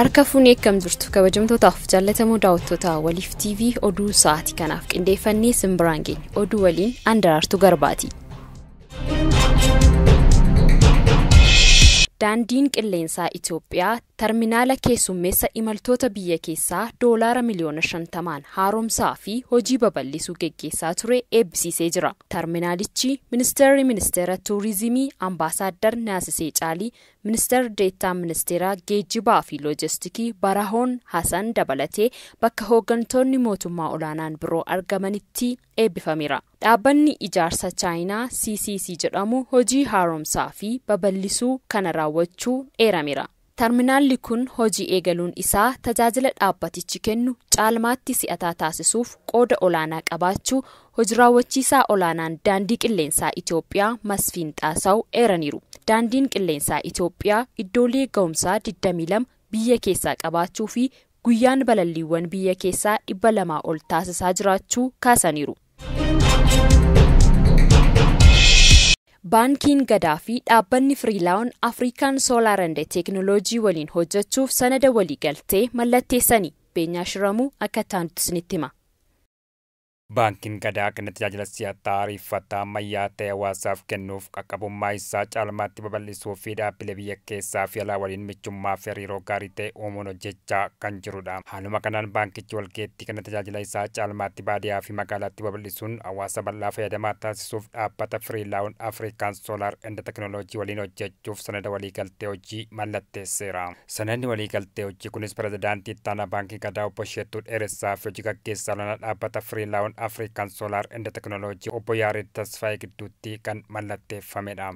Harka fuunee akkam jirtu kabajamtootaaf jaallatamoo daawwattoota Waliif TV oduu sa'aatii kanaaf qindeeffannee simbiraan geenye oduu waliin Andaraartuu Garbaati. Daandiin qilleensaa Itoophiyaa terminaala keessummeessa imaltoota biyya keessaa doolaara miliyoona 50 haaromsaa fi hojii babal'isuu geggeessaa ture eebbisiisee jira. Terminaalichi ministeerri ministeera tuurizimii Ambaasaadar Naasisee Caalii, ministeerri deettaa ministeera geejjibaa fi loojestikii Barahoon Hasan dabalatee bakka hooggantoonni mootummaa olaanaan biroo argamanitti eebbifameera. Dhaabbanni ijaarsa Chaayinaa CCC jedhamu hojii haaromsaa fi babal'isuu kana raawwachuu eerameera. Terminaalli kun hojii eegaluun isaa tajaajila dhaabbatichi kennu caalmaatti si'ataa taasisuuf qooda olaanaa qabaachuu hojii raawwachiisaa olaanaan daandii qilleensaa Itoophiyaa Masfiin Xaasaw eeraniiru. Daandiin qilleensaa Itoophiyaa iddoolee ga'umsaa 22 biyya keessaa qabaachuu fi guyyaan balalliiwwan biyya keessaa 200 ol taasisaa jiraachuu kaasaniiru. Baankiin Gadaa fi dhaabbanni Firiilaawon Afrikaan Soolaar and Teekinooloojii waliin hojjechuuf sanada waliigaltee mallatteessanii Beenyaa Shiramuu akka taanutti isinitti hima. Baankiin Gadaa kenna tajaajila si'ataa ariifataa ammayyaa ta'e hawaasaaf kennuuf qaqqabummaa isaa caalmaatti babal'isuu fi dhaabbilee biyya keessaa fi alaa waliin michummaa fi hariiroo gaarii ta'e uumuun hojjechaa kan jirudha. Haaluma kanaan baankichi walgeettii kenna tajaajila isaa caalmaatti baadiyyaa fi magaalaatti babal'isuun hawaasa bal'aa fayyadamaa taasisuuf dhaabbata Firiilaawon Afrikaan Soolaar and Teekinooloojii waliin hojjechuuf sanada waliigaltee hojii mallatteesseera. Sanadni waliigaltee hojii kunis pirezidaantii ittaanaa Baankii Gadaa obbo Sheettuu Dheeressaa fi hojii gaggeessaa olaanaa dhaabbata Firiilaawon Afrikaan Soolaar and Teekinooloojii obbo Yaared Tasfaayee gidduutti kan mallatteeffamedha.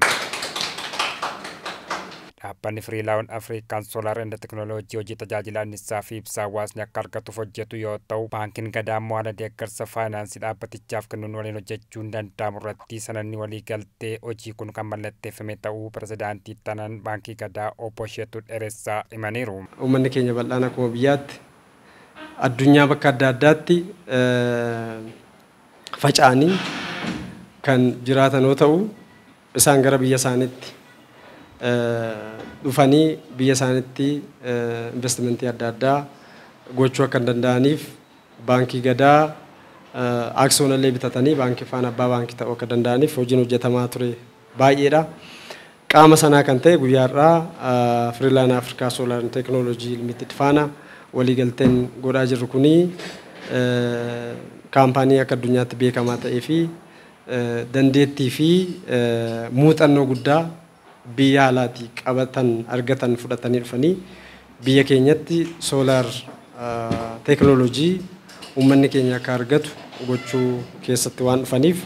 Dhaabbanni Firiilaawon Afrikaan Soolaar and Teekinooloojii hojii tajaajila annisaa fi ibsaa hawaasni akka argatuuf hojjetu yoo ta'u, baankiin Gadaa immoo haala deeggarsa faayinaansii dhaabbatichaaf kennuun waliin hojjechuun danda'amu irratti sanadni waliigaltee hojii kun kan mallatteeffame ta'uu pirezidaantii ittaanaan Baankii Gadaa obbo Sheettuu Dheeressaa himaniiru. Uummanni keenya bal'aan akkuma biyyaatti addunyaa bakka adda addaatti faca'anii kan jiraatan yoo ta'u, isaan gara biyya isaaniitti dhufanii biyya isaaniitti investimentii adda addaa gochuu akka danda'aniif Baankii Gadaa aksiyoonallee bitatanii baankii faana abbaa baankii ta'uu akka danda'aniif hojiin hojjetamaa ture baay'eedha. Qaama sanaa kan ta'e guyyaa har'aa Firiilaan Afrikaa Soolaar Teekinooloojii Limited faana waliigalteen godhaa jirru kuni kaampaanii akka addunyaatti beekamaa ta'ee fi dandeettii fi muuxannoo guddaa biyya alaatii qabatan argatan fudhatanii dhufanii biyya keenyatti soolaar teekinooloojii uummanni keenya akka argatu gochuu keessatti waan dhufaniif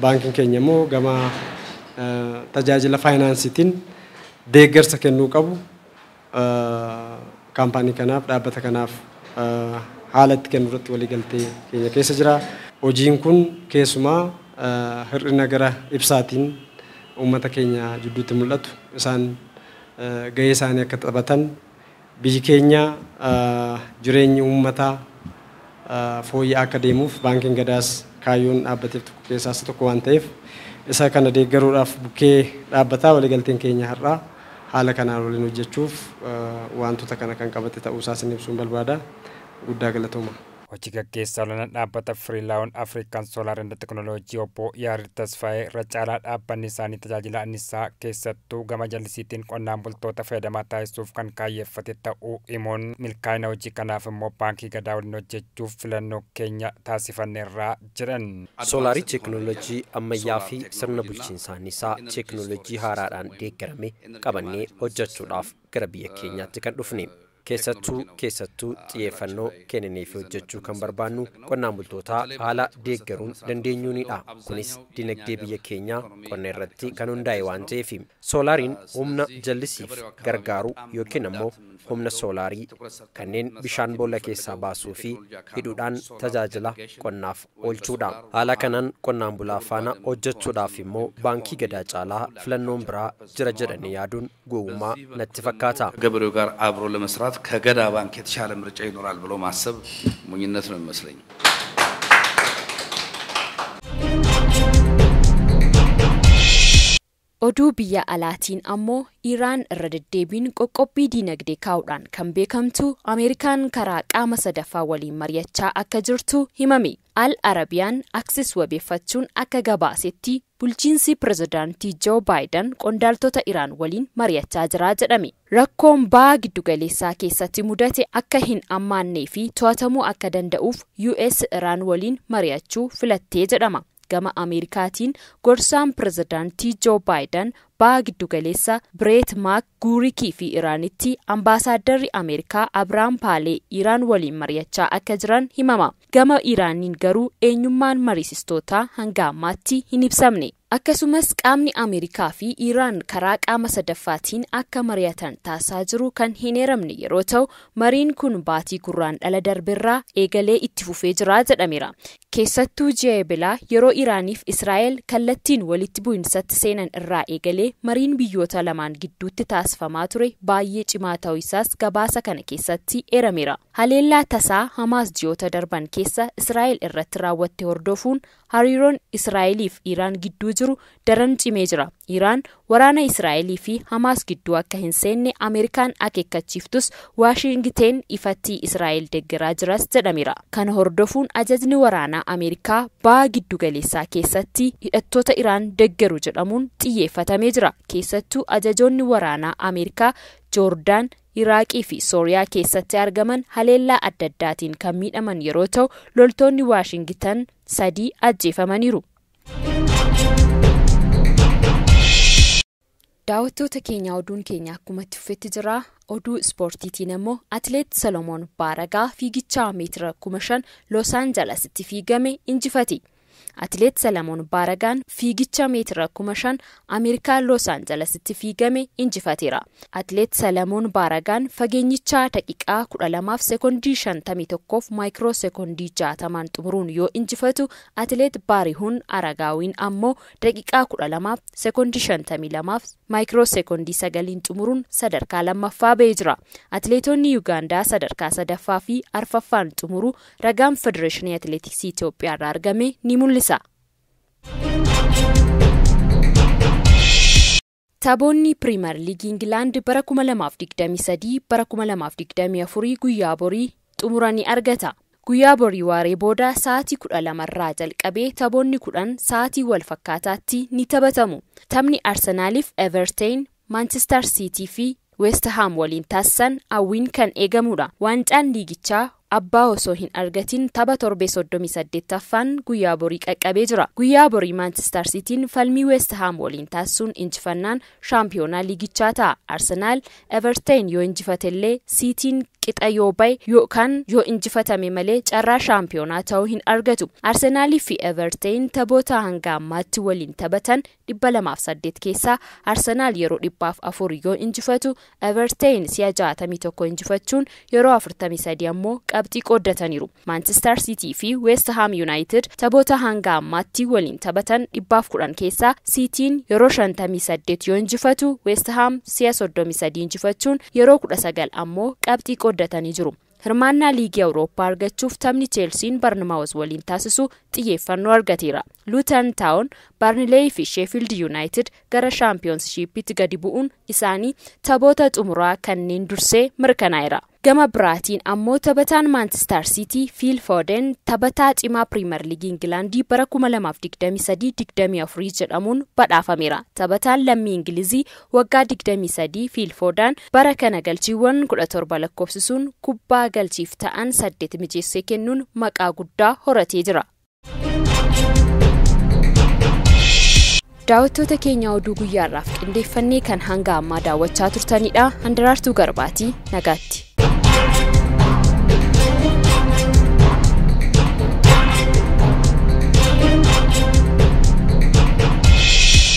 baankiin keenya immoo gama tajaajila faayinaansiitiin deeggarsa kennuu qabu kaampaanii kanaaf dhaabbata kanaaf haala itti kennu irratti waliigaltee keenya keessa jira. Hojiin kun keessumaa hir'ina gara ibsaatiin uummata keenya jidduutti mul'atu isaan gahee isaanii akka taphatan biyyi keenya jireenyi uummataa fooyya'aa akka deemuuf baankiin Gadaas kaayyoon dhaabbateef tokko keessaas tokko waan ta'eef isa kana deeggaruudhaaf bukkee dhaabbataa waliigalteen keenya har'aa haala kanaan waliin hojjechuuf wantoota kana kan qabate ta'uu isaa isin ibsuun barbaada. Guddaa galatooma. Hojii gaggeessaa olaanaan dhaabbata Firiilaawon Afrikaan Soolaar and Teekinooloojii obbo Yaared Tasfaayee irra caalaa dhaabbanni isaanii tajaajila annisaa keessattuu gama jallisiitiin qonnaan bultoota fayyadamaa taasisuuf kan kaayyeeffate ta'uu himuun milkaa'ina hojii kanaaf immoo Baankii Gadaa waliin hojjechuuf filannoo keenya taasifanneerraa jedhan. Soolaarii teekinooloojii ammayyaa fi sirna bulchiinsa annisaa teekinooloojii haaraadhaan deeggarame qabannee hojjechuudhaaf gara biyya keenyaatti kan dhufne. Keessattuu xiyyeeffannoo kennanii fi hojjechuu kan barbaannu qonnaan bultoota haala deeggaruun dandeenyuunidha. Kunis dinagdee biyya keenyaa qonna irratti kan hundaa'e waan ta'eef soolaariin humna jallisiif gargaaru yookiin ammoo humna soolaarii kanneen bishaan boolla keessaa baasuu fi hidhuudhaan tajaajila qonnaaf oolchuudha. Haala kanaan qonnaan bulaa faana hojjechuudhaaf immoo Baankii Gadaa caalaa filannoon biraa jira jedhanii yaaduun gowwummaa natti fakkaata. ገበሬው ጋር አብሮ ለመስራት ከገዳ ባንክ የተሻለ ምርጫ ይኖራል ብሎ ማሰብ ሞኝነት ነው የሚመስለኝ። Oduu biyya alaatiin ammoo Iraan irra deddeebiin qoqqobbii diinagdee kaa'uudhaan kan beekamtu Ameerikaan karaa qaama sadaffaa waliin mari'achaa akka jirtu himame. Al Arabiyaan Aksis wabeeffachuun akka gabaasetti bulchiinsi pirezidaantii Joo Baayiden qondaaltota Iraan waliin mari'achaa jira jedhame. Rakkoon baha giddugaleessaa keessatti mudate akka hin ammaannee fi to'atamuu akka danda'uuf US Iraan waliin mari'achuu filattee jedhama. Gama Ameerikaatiin gorsaan pirezidaantii Joo Baayiden baha giddugaleessa Bireet Maak Guurikii fi Iraanitti ambaasaadarri Ameerikaa Abiraam Paalee Iraan waliin mari'achaa akka jiran himama. Gama Iraaniin garuu eenyummaan mariisistootaa hanga ammaatti hin ibsamne. Akkasumas qaamni Ameerikaa fi Iraan karaa qaama sadaffaatiin akka mari'atan taasisaa jiru kan hin eeramne yeroo ta'u, mariin kun baatii gurraan dhala darbeerraa eegalee itti fufee jira jedhameera. Keessattuu ji'a Ebilaa yeroo Iraaniif Israa'el kallattiin walitti bu'insatti seenan irraa eegalee mariin biyyoota lamaan gidduutti taasifamaa ture baay'ee cimaa ta'uu isaas gabaasa kana keessatti eerameera. Haleellaa tasaa Hamaas ji'oota darban keessa Israa'el irratti raawwatte hordofuun hariiroon Israa'eliif Iraan gidduu jiru daran cimee jira. Iraan waraana Israa'elii fi Hamaas gidduu akka hin seenne Ameerikaan akeekkachiiftus Waashingiteen ifatti Israa'el deeggaraa jiras jedhameera. Kana hordofuun ajajni waraanaa Ameerikaa baha giddugaleessaa keessatti hidhattoota Iraan deeggaru jedhamuun xiyyeeffatamee jira. Keessattuu ajajoonni waraanaa Ameerikaa Joordaan, Iraaqii fi Sooriyaa keessatti argaman haleellaa adda addaatiin kan miidhaman yeroo ta'u, loltoonni Waashingitan 3 ajjeefamaniiru. Daawwattoota keenya oduun keenya akkuma itti fufetti jira. Oduu ispoortiitiin ammoo Atileet Solomoon Baaragaa fiigichaa meetira 5,000 Los Aanjalasitti fiigame injifate. Atileet Solomoon Baaragaan fiigicha meetira 5,000 Ameerikaa Los Aanjalasitti fiigame injifateera. Atileet Solomoon Baaragaan fageenyichaa daqiiqaa 12 sekoondii 51 maayikiroo sekoondii 60 xumuruun yoo injifatu, Atileet Baarihuun Aragaawiin ammoo daqiiqaa 12 sekoondii 52 maayikiroo sekoondii 9 xumuruun sadarkaa lammaffaa ba'ee jira. Atileetonni Yuugaandaa sadarkaa sadaffaa fi arfaffaan xumuruu ragaan Federeeshinii Atileetiksii Itoophiyaa irraa argame ni mul'isa. Taphoonni Piriimer Liigii Ingilaand bara 2023 bara 2024 guyyaa borii xumuranii argata. Guyyaa borii waaree booda sa'aatii 12 irraa jalqabee taphoonni 10 sa'aatii wal fakkaataatti ni taphatamu. Taphni Arsenaaliif Everton, Manchester City fi West Ham waliin taasisan hawwiin kan eegamudha. Waancaan liigichaa abbaa osoo hin argatin tapha torbee 38ffaan guyyaa borii qaqqabee jira. Guyyaa borii Manchester Cityin falmii West Ham waliin taasisuun injifannaan shaampiyoonaa liigichaa ta'a. Arsenaal Everton yoo injifatellee Cityin qixa yoo ba'e yookaan yoo injifatame malee carraa shaampiyoonaa ta'uu hin argatu. Arsenaalii fi Everton taphoota hanga ammaatti waliin taphatan 208 keessaa Arsenaal yeroo 104 yoo injifatu, Everton si'a 61 injifachuun yeroo 43 ammoo qabxii qooddataniiru. Manchester City fi West Ham United taphoota hanga ammaatti waliin taphatan 110 keessaa Cityin yeroo 58 yoo injifatu, West Ham si'a 33 injifachuun yeroo 19 ammoo qabxii qooddatanii jiru. Hirmaannaa liigii Awurooppaa argachuuf taphni Cheelsiin Barnamaawus waliin taasisu xiyyeeffannoo argateera. Luton Town, Barnley fi Sheffield United gara shaampiyoonshiippiitti gadi bu'uun isaanii taphoota xumuraa kanneen dursee mirkanaa'eera. Gama biraatiin ammoo taphataan Manchester City Phil Foden taphataa cimaa Piriimer Liigii Ingilaandii bara 2023-24 jedhamuun badhaafameera. Taphataan lammii Ingilizii waggaa 23 Phil Foden bara kana galchiiwwan 17 lakkoofsisuun kubbaa galchiif ta'an 8 mijeessee kennuun maqaa guddaa horatee jira. Daawwattoota keenya oduu guyyaarraaf qindeeffannee kan hanga ammaa daawwachaa turtanidha. Handaraartuu Garbaatii nagaatti.